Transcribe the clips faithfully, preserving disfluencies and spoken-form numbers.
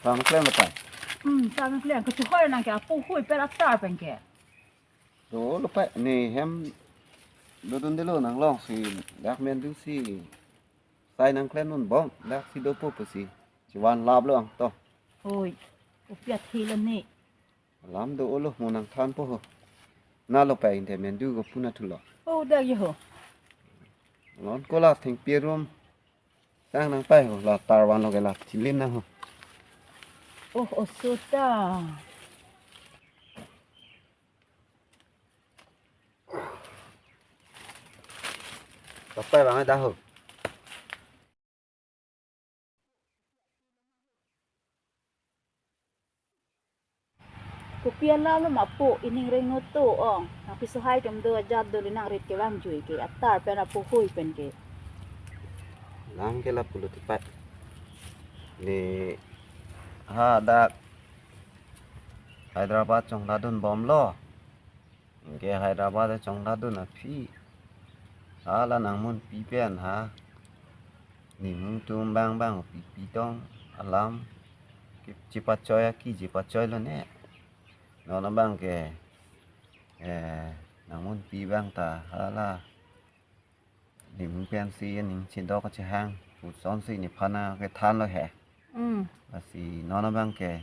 Chang klem lo pai. Hmm, chang klem. Kachihoi nang ke apo hui pen atar pen ke. Dolo pai, ne hem dodun delo nang longsi dak mendu si sai nang klem non bom, dak si dopo pusi. Chivan lap lo ang to. Oi, kopi athe lo ne. Alam do-o lo mo nang thanpo ho. Na lo pai inte mendu ko puna thulo. Oh, dak ye ho. Non ko la thengpi arum. Tang nang pai ho, la tar vanlo ke la chilin nang ho. Oh, oso ta. Kapai bang dah ho. Kopi alam lo ma po, ining reng noto ong. Nang piso hai tum do ajat do li nang rit ke bang jui ke. Atar pen apo hui pen ke. Nang ke la pulo tipat. Ni ha dak Hyderabad chongdadun bom lo. Ke Hyderabad chongdadun aphi. Hala nangmun pi pen ha. Nimung tum bang bang pi pi tong alam. Ke chipachoi aki chipachoi lo ne. Non abang ke, eh, nangmun pi bang ta hala. Nimung pensi ning chedok chehang. Puson si nephan ke than lo he. Hmm. Lasi non abang ke,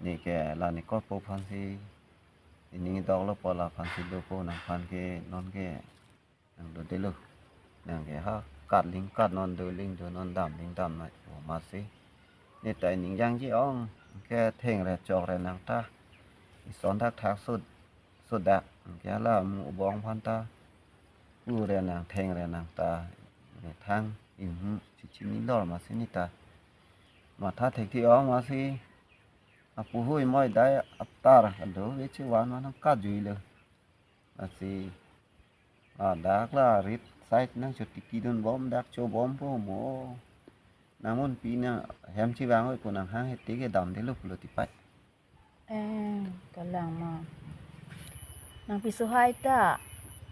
ne ke la ne kopo phansi, ining dok lo po la phansi dopo nangphan ke non ke nang dodelo. Nang ke ha kat ling kat non do ling do non dam ling dam na o masi. Ne ta ining jangji ong ke thengre chokre nang ta. Ison thakthak sut sudak ke la mu bong phan ta. Ure nang thengre nang ta. Ne thang ihu chichini lor masi ne ta. Matha thekthi ong masi. Apo hui moi dai atar ado ve chivan ma nang kajui lo. Lasi, ah, dak la rit side nang chotiki dun bom dak cho bom po mo. Nangmun pi na hem chivang oi ko nang hang hete ke dam delo pulo tipat. Eh, kalang ma. Nang piso hai ta,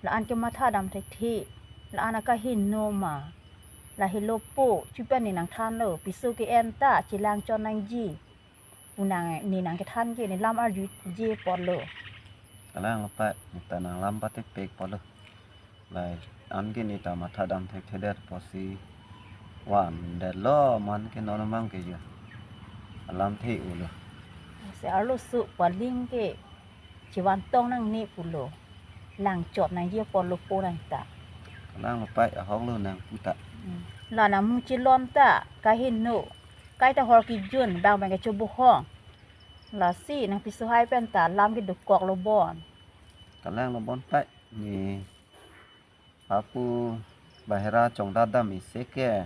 la-an ke matha dam thekthi, la-an akahin no ma. La helo po, chupen ne nang than lo, piso ke-en ta, chilang chon nangji. Unang ne nang kethan ke ne lam arju je apotlo. Kalang lo pai, ne ta nang lam patek pek apotlo. Lai, an ke ne ta matha dam thekthedet apotsi van detlo man ke non mang ke jo. Alam the-o lo. Se arloso paling ke chivan tong nangne pulo. Lang chot nangji apotlo po nang ta. Kalang lo pai, ahok lo nang pu ta. Hmm. La nang mu chilon ta, kahin no. Kaita hor kijun bang bang ke chobohong. Lasi nang piso hai pen ta lam ke dokok lo bon. Kalang lo bon pai. Ne apo bahera chongdadam isi ke.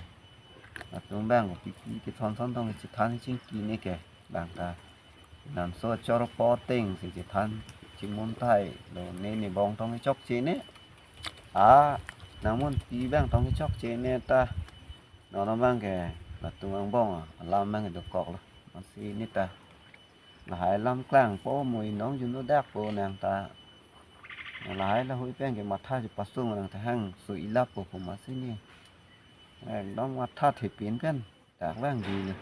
Atum bang kopi pi kethon thon tong chithan chingki ne ke bang ta. Namso chor po teng si chithan chimon thai lo ne ne bong tong chokche ne. A, nangmun pi bang tong chokche ne ta. Non abang ke latum angbong alam bang dokok lo. Masi ne ta. Lahai lam klang po mo inong jun no dak po nang ta. Lahai lahui pen ke matha si pasung nang ta hang su ilap po po masi ne. Ekdom matha thepin pen dak bang ji ne.